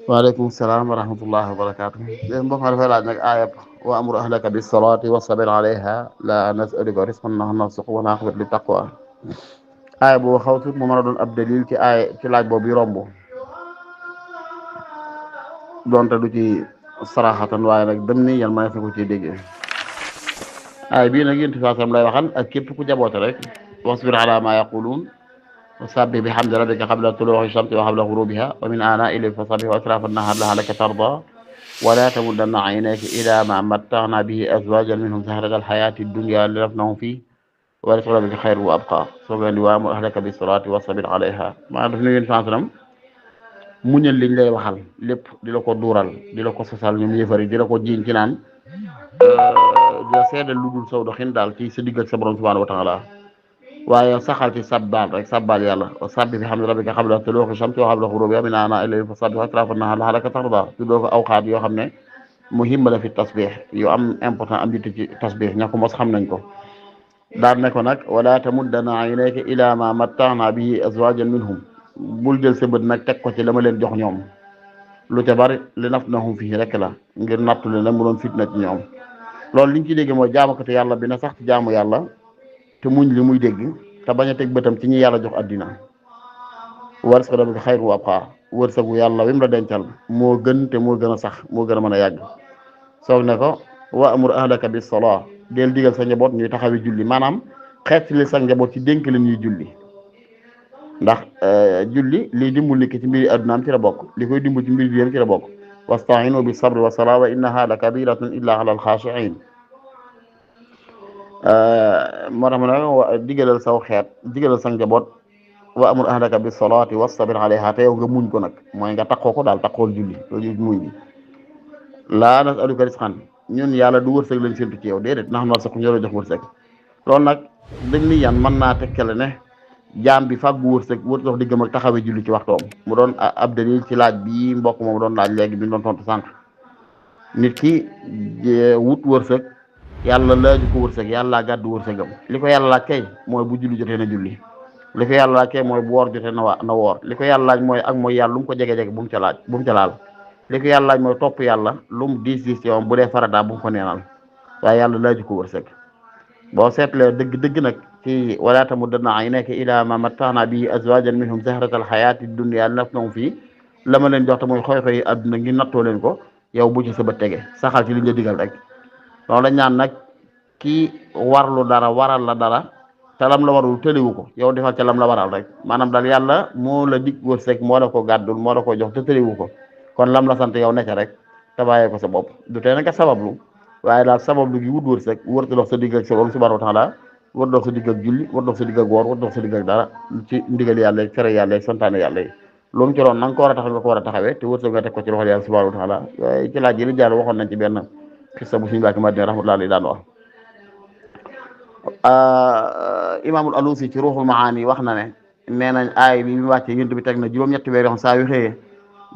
waaleykum salaam wa rahmatullahi wa barakaatu. Mbokk mi dafay laaj nag aayab wa amur ahlaka bis salaati wastabir alayha la nasaluka rizqan nahnu narzuquka wal aqibatu lit taqwa. aaya boobu xaw tuut mu mën a doon ab dalil ci aaya ci laaj boobu romb donte du ci saraxatan waaye nag dem ni yan ma ne ko ciy déggee. aaya bii nag yéen saa sam lay waxal ak képp ku jaboote rek wasbir ala ma yaquluun وسبح بحمد ربك قبل طلوع الشمس وقبل غروبها ومن آناء الليل فسبح وأطراف النهار لعلك ترضى ولا تمدن عينيك إلى ما متعنا به أزواجا منهم زهرة الحياة الدنيا لنفتنهم فيه ورزق ربك خير وأبقى سبحان وأمر أهلك بالصلاة واصطبر عليها maa daf ne yéen sansalam muñal liñ lay waxal lépp di la ko duural di la ko sosal ñoom yëfari di la ko jiiñ ci naan da seedal lu dul saw doxin daal ci sa digg ak sa borom subhanahu wa taala waaye saxal ci sabbaal rek sabbaal yàlla wa sabbi bi hamdi rabbika qabla tuluu'i shamsi wa qabla ghurubiha min aanaa'i l-layli fa sabbih wa atraafa n-nahaar la'allaka tardaa tuddoo ko awqaat yoo xam ne muhimma la fi tasbih yu am important am yitte ci tasbih ña ko mos xam nañ ko daan ne ko nag wala tamuddanna aynayka ilaa maa matta'naa bihi azwaajan minhum bul jël sa bët nag teg ko ci la ma leen jox ñoom lu ca bari li naftinahum fiihi rek la ngir nattu leen mu doon fitna ci ñoom loolu liñ ci dégg mooy jaamukatu yàlla bi na sax ci jaamu yàlla te muñ li muy dégg te bañ a teg bëtam ci ñi yàlla jox addina warisqa rabbika xayrun wa abqaa wërsëgu yàlla wi mu la dencal moo gën te moo gën a sax moo gën a mën a yàgg soog ne ko wa amur ahlaka bis salaa del digal sa njaboot ñuy taxawi julli maanaam xeet li sa njaboot ci dénk leen ñuy julli ndax julli lii dimbul nit ki ci mbiri addunaam ci la bokk li koy dimbul ci mbiri diinam ci la bokk wasta'iinu bis sabri wa salaa wa innaha la kabiratun illa ala al xaashiin moo tax ma ne digalal saw xeet digalal sa njaboot wa amur ahlaka bis salaati wastabir alayha te yow nga muñ ko nag mooy nga taxoo ko daal taxool julli loolu muñ bi laa nasaluka risqan ñun yàlla du wërsëg lañ séntu ci yow déedéet ndax na sax ñoo la jox wërsëg loolu nag dañ ni yan mën naa tekkale ne jaam bi fàggu wërsëg wër dox diggam ak taxawee julli ci waxtoom mu doon ab dalil ci laaj bi mbokk moom doon laaj léegi bi ñu doon tontu sànq nit ki wut wërsëg yàlla laaju ko wërsëg yàlla gàddu wërsëgam li ko yàlla laaj kay mooy bu julli jotee na julli li ko yàlla laaj kay mooy bu woor jotee na woor li ko yàlla laaj mooy ak mooy yàlla lu mu ko jege-jege bu mu ca laal li ko yàlla laaj mooy topp yàlla lu mu diis ci yow bu dee farata bu mu ko neenal waaye yàlla laaju ko wërsëg boo seetlee dëgg nag ci wala tamuddanna aynayka ilaa maa matta'naa bihi azwaajan minhum zahratal hayaati dunya linaftinahum fii la ma leen jox te mooy xoy-xoy àdduna ngi nattoo leen ko yow bu ci sa bët tege saxal ci li ñu digal rek loolu la ñaan nag kii warlu dara waral la dara te lam la warul tëliwu ko yow defal ca lam la waral rek maanaam daal yàlla moo la dig wërsëg moo la ko gàddul moo la ko jox te tëliwu ko kon lam la sant yow necca rek te bàyyee ko sa bopp du tee nag sabablu waaye daal sabablu gi wut wërsëg wërta dox sa digg ak sa borom subhanahu wa taala wër dox sa digg ak julli wër dox sa digg ak woor wër dox sa digg ak dara ci ndigal yàlla yi fere yàlla yi santaane yàlla yi lu mu ci doon na nga ko war a taxaw nga ko war a taxawee te wërsëg nga teg ko ci loxol yàlla subhanahu wa taala waaye ci laaj yi li jaar waxoon nañ ci benn xissa bu suñu bàkki Madina rahmatullahi daan wax imaamul alusi ci ruuxul maani wax na ne nee nañ aay bi mu wàccee yonent bi teg na juróom-ñetti weer yoo xam saa yu xëyee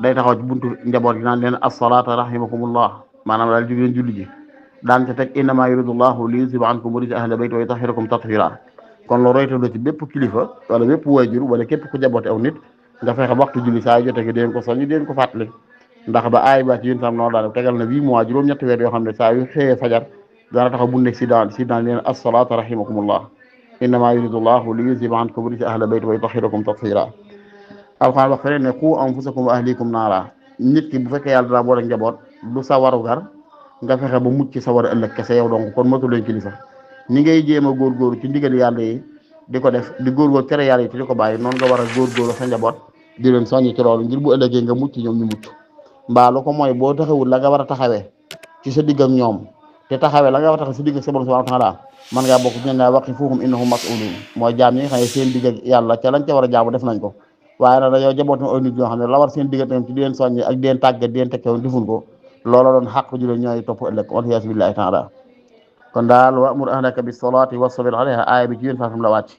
day taxaw ci buntu njaboot gi naan leen as-salaata rahimakumullah maanaam daal jóg leen julli ji daan ca teg innama yuridullahu li yuziba ankum rijsa ahla bayt wa yutahhirakum tathira kon loolu royta la ci bépp kilifa wala bépp waajur wala képp ku jaboote aw nit nga fexe waxtu julli saa yu jotee deen ko soññi deen ko fàttali ndax ba aay ba ci yéen tam noonu daal tegal na 8 mois juróom-ñetti weer yoo xam ne saa yu xëyee fajar dana taxaw bu nekk si daan leen as-salaata rahimakumullah innama yuridullahu li yuziba ankum rijsa ahla bayt wa yutahhirakum tathira alxuraan wax feneen ne qu anfusakum wa ahlikum naara nit ki bu fekkee yàlla dana boole njaboot du sa warugar nga fexe ba mucc sa war a ëllëg kese yow donc kon matu leen kilifa ni ngay jéem a góorgóorlu ci ndigal yàlla yi di ko def di góorgóor tere yàlla yi te di ko bàyyi noonu nga war a góorgóorlu sa njaboot di leen soññi ci loolu ngir bu ëllëgee nga mucc ñoom ñu mucc mbaa lu ko mooy boo taxawul la nga war a taxawee ci sa digg ak ñoom te taxawee la nga war a taxawee sa digg ak sa borom subhanahu wa taala man ngaa bokk ña ngaa waqifuhum innahum mas'ulun mooy jaam yi nga xam ne seen digg ak yàlla ca lañ ca war a jaamu def nañ ko waaye nag dañoo jabootu ay nit ñoo xam ne la war seen digg ak ci di leen soññi ak di leen tàggat di leen tekkewoon defuñ ko loola doon xàq ju leen ñooy topp ëllëg waliyaasu billahi taala kon daal wa amur ahlaka bis salaati wastabir alayha aaya bi ci yéen façam la wàcc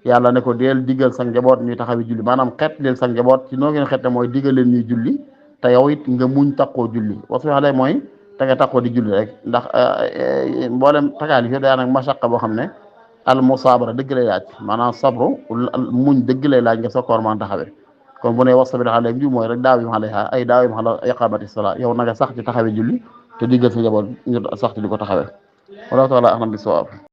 yàlla ne ko deel diggal sa njaboot ñuy taxawi julli maanaam xeet leen sa njaboot ci noo ngeen xeet mooy diggal leen ñuy julli te yow it nga muñ takkoo julli wastabir alayha mooy te nga takkoo di julli rek ndax mboolem takaalif yi daa nag mashaqa boo xam ne al musaabara dëgg lay laaj maanaam sabru muñ dëgg lay laaj nga sa koor man taxawee kon bu ne wastabir alayhim ju mooy rek daawim alayha ay daawim ala iqamati salaa yow na nga sax ci taxawe julli te diggal sa njaboot ñu sax ci di ko taxawe wallahu taala ahlam bi sawaab